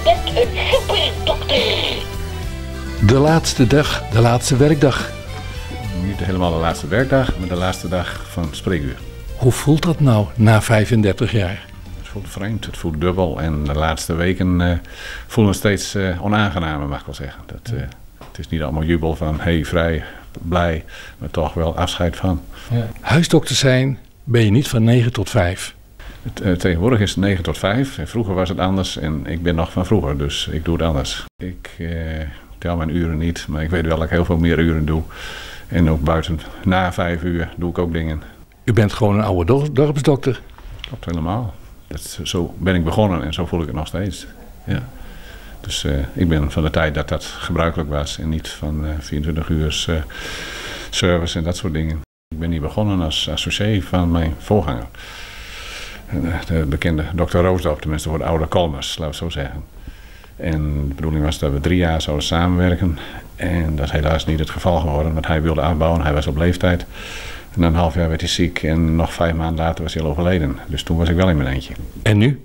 bent een superdokter. De laatste dag, de laatste werkdag. Niet helemaal de laatste werkdag, maar de laatste dag van spreekuur. Hoe voelt dat nou na 35 jaar? Het voelt vreemd, het voelt dubbel en de laatste weken voelen steeds onaangenamer, mag ik wel zeggen. Het is niet allemaal jubel van hey, vrij, blij, maar toch wel afscheid van. Ja. Huisdokter zijn ben je niet van 9 tot 5. Tegenwoordig is het 9 tot 5 en vroeger was het anders en ik ben nog van vroeger, dus ik doe het anders. Ik tel mijn uren niet, maar ik weet wel dat ik heel veel meer uren doe. En ook buiten na 5 uur doe ik ook dingen. U bent gewoon een oude dorpsdokter. Klopt helemaal. Zo ben ik begonnen en zo voel ik het nog steeds. Ja. Dus ik ben van de tijd dat dat gebruikelijk was en niet van 24 uur service en dat soort dingen. Ik ben hier begonnen als associé van mijn voorganger. De bekende dokter Roosdorp, tenminste voor de oude Kolmers, laten we het zo zeggen. En de bedoeling was dat we 3 jaar zouden samenwerken. En dat is helaas niet het geval geworden, want hij wilde afbouwen, hij was op leeftijd. En na een half jaar werd hij ziek en nog 5 maanden later was hij al overleden. Dus toen was ik wel in mijn eentje. En nu?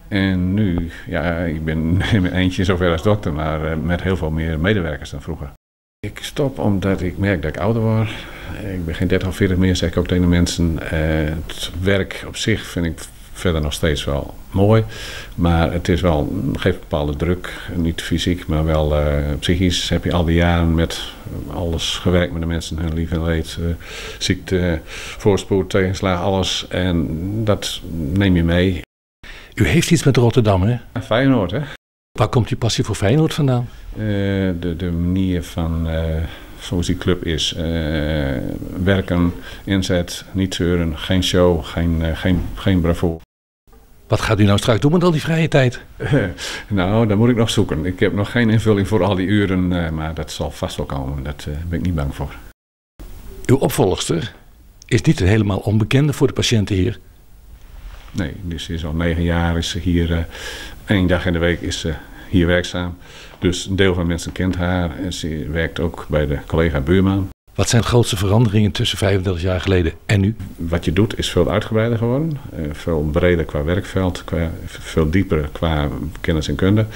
En nu, ja, ik ben in mijn eentje zover als dokter, maar met heel veel meer medewerkers dan vroeger. Ik stop omdat ik merk dat ik ouder word. Ik ben geen 30 of 40 meer, zeg ik ook tegen de mensen. Het werk op zich vind ik verder nog steeds wel mooi. Maar het is wel, geeft een bepaalde druk. Niet fysiek, maar wel psychisch. Heb je al die jaren met alles gewerkt met de mensen, hun lief en leed, ziekte, voorspoed, tegenslag, alles. En dat neem je mee. U heeft iets met Rotterdam, hè? Feyenoord, hè? Waar komt die passie voor Feyenoord vandaan? De manier van zoals die club is. Werken, inzet, niet zeuren, geen show, geen bravoure. Wat gaat u nou straks doen met al die vrije tijd? Nou, dat moet ik nog zoeken. Ik heb nog geen invulling voor al die uren, maar dat zal vast wel komen. Daar ben ik niet bang voor. Uw opvolgster is niet een helemaal onbekende voor de patiënten hier. Nee, dus ze is al 9 jaar, is ze hier. 1 dag in de week is ze hier werkzaam. Dus een deel van de mensen kent haar en ze werkt ook bij de collega buurman. Wat zijn de grootste veranderingen tussen 35 jaar geleden en nu? Wat je doet is veel uitgebreider geworden. Veel breder qua werkveld, veel dieper qua kennis en kunde.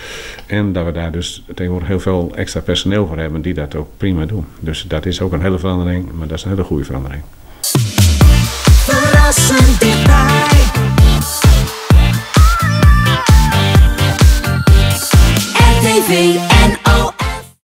En dat we daar dus tegenwoordig heel veel extra personeel voor hebben die dat ook prima doen. Dus dat is ook een hele verandering, maar dat is een hele goede verandering. Verrassend dichtbij. RTV NL.